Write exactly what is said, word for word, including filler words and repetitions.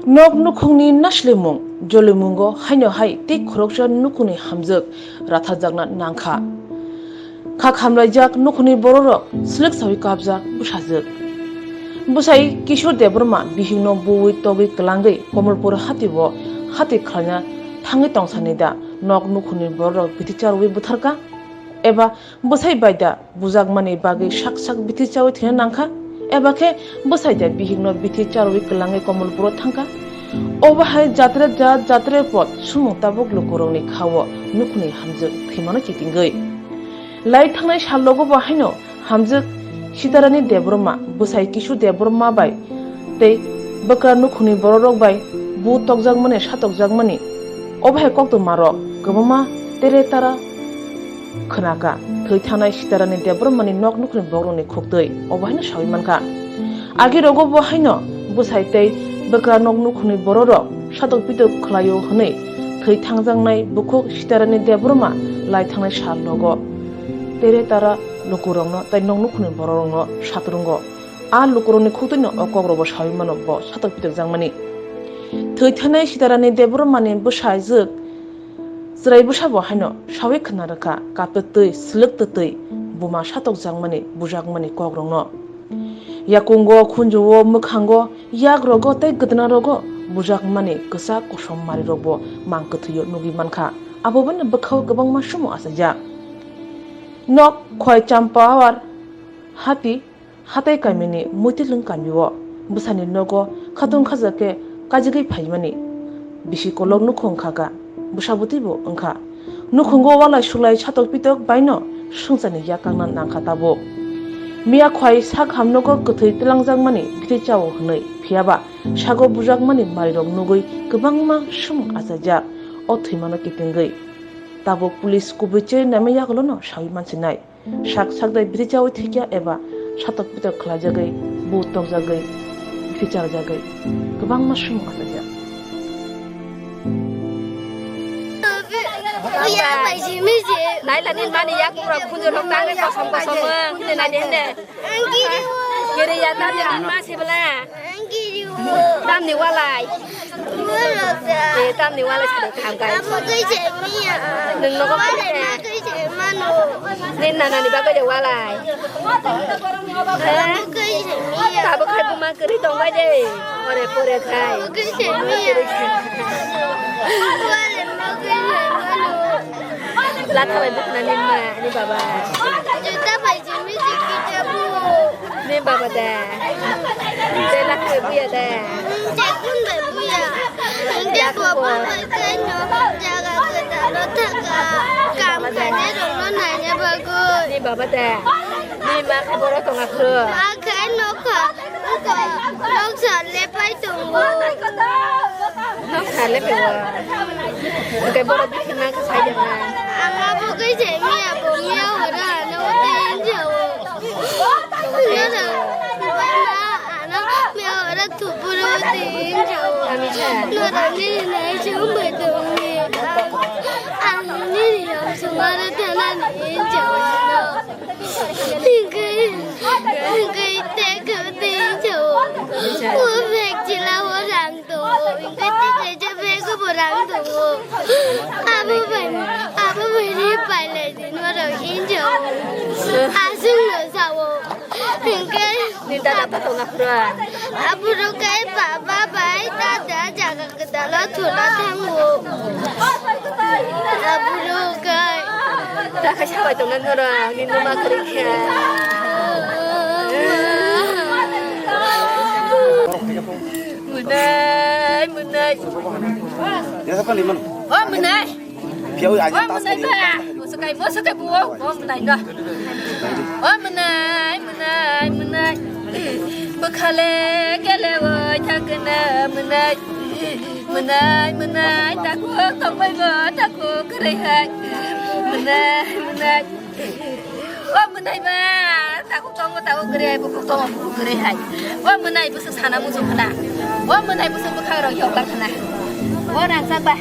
Nok nukhungni naslimung, jolimungo haino hai tei khoroksa nukhungni hamjwk ratharjakna nangkha. Kha khamlaijak nukhungni bororok swlwk saui kapjak bwsajwk. Bwsai Kishore Debbarma bihikno buwi togwi kwlangwi Komolpur hatio hati khlaina thangwi tongsanida nok nukhungni bororok bithi charwi butharkha? Eba bwsai bai da bujakmani bagwi sak sak bithi chaui thwina nangkha, eba khe bwsai da bihikno bithi charwi kwlangwi Komolpuro thangkha. Obo hai jatre jat jatre pot sumung tabuk lukurokni khao nukhungni hamjwk thwimano kitingwi. Lai thangnai sal logo bo haino hamjwk Sitarani Debbarma bwsai Kisu Debbarma bai tei bwkra nukhungni bororok bai bu tokjakmani satokjakmani obo hai koktwmarok kwbangma tere tara khwnakha. Thwi thangnai Sitarani Debbarmani nok nukhungni borokni khuktwi obo haino saui mankha. Agi rogo bo haino bwsai tei bwkra nok nukhungni bororok satok pitok khlaio hwnwi thwi thangjaknai bukhuk Sitarani Debbarma lai thangnai sal logo tere tara lukurokno tei nok nukhungni bororokno satrwngo. A lukurokni khuktwino o kokrokbo saui mano bo satok pitokjakmani. Thwi thanai Sitarani Debbarmani bwsajwk chwrai bwsabo haino saui khna rwkha, kaptwi swlwk twtwi buma satokjakmani bujakmani kokrokno. Yakungo, khunjuo, mwkhango, yagrogo tei gwdwnarogo bujakmani kwchak kosom marirokbo mang kwthwio nugwi mankha. Abo bini bwkhao kwbangma sumo achaijak. Nok khwai Champawar hati hatai kamini Muitilwng kamio bwsani nogo khatung khaja khe kajigwi phaimani bisi kolok nukhung wngkha ka, bwsa bwtwibo wngkha. Nukhungo walai sulai satok pitok baino swngcharni yak kakna nangkha tabuk. Miya khwai sak hamnogo kwthwi twlangjakmani bithi chao hwnwi, phiyaba sago bujakmani marirok nugwi kwbangma sumung achaijak o thwimano kitingwi. Tabuk police kubui cherwi naimani yagulono saui mansinai. Sak sakdai bithi chaui thwikya eba satok pitok khlaijagwi, bu tokjagwi, bithi charjagwi kwbangma sumung achaijak. Naila ni mani yak pura khunjur rok tangwi kosom kosom wng, hwnwi naidi hwnwi. Kiri ya, tamni ma se bwla. Tamni walai. Eh, tamni walai sa tham kai. Nwng nogo phai khe. Nin nana ni bagwi de walai. Eh? Tabuk khai buma kwrwi tong bai de. Ore pore khai. Latha bai bukna ni ma ni baba. Juta bai jimi jiki jabu. Ni baba da. Te latha bai buya da. Te kun bai buya. Te baba bai kai no jaga kata lo thaka. Kam kane rong no nanya bagu. Ni baba da. Ni ma khe boro tonga khro. Ma khe no kha. Noksa lepai tongo. Noksa lepai o. Hwnkhe borok bisi ma khe sai de ma. Ang abo khe je miya bo miya hora ano tin jao. Miya hora ano miya hora thupuro tin jao. Nora ni nai chum bai tongi. Ang ni yang sumara thana ni jao. Hingke, hingke teko tei chao. O bag chila o rang tongo. Hingke tei kaisa bag o bo rang tongo. Abo bai, abo bai ri pai lai di norok hinjao. Aswk no sao. Hingke. Ni dada pa tonga pura. Aborok khe baba bai dada jaga kwtal o thuna thango. Aborok khe. Ta khe sabai tongna norok ni numa kwrwi khe. Mwnai, mwnai. O mwnai. Phiya oi ani. O tas mwnai kari ba, musukai, musukai buo, o mwnai no. O mwnai, mwnai, mwnai. Bwkhale kele oi thangkhe na mwnai. Mwnai, mwnai, takhuk tongbai bo, takhuk kwrwi hai. Mwnai, mwnai. O mwnai ba, takhuk tongo, takhuk kwrwi hai, bukhuk tongo, bukhuk kwrwi hai. O mwnai bwswk sana muchung khna. O mwnai bwswk bwkhak rok yoklang khna. O rangchak ba.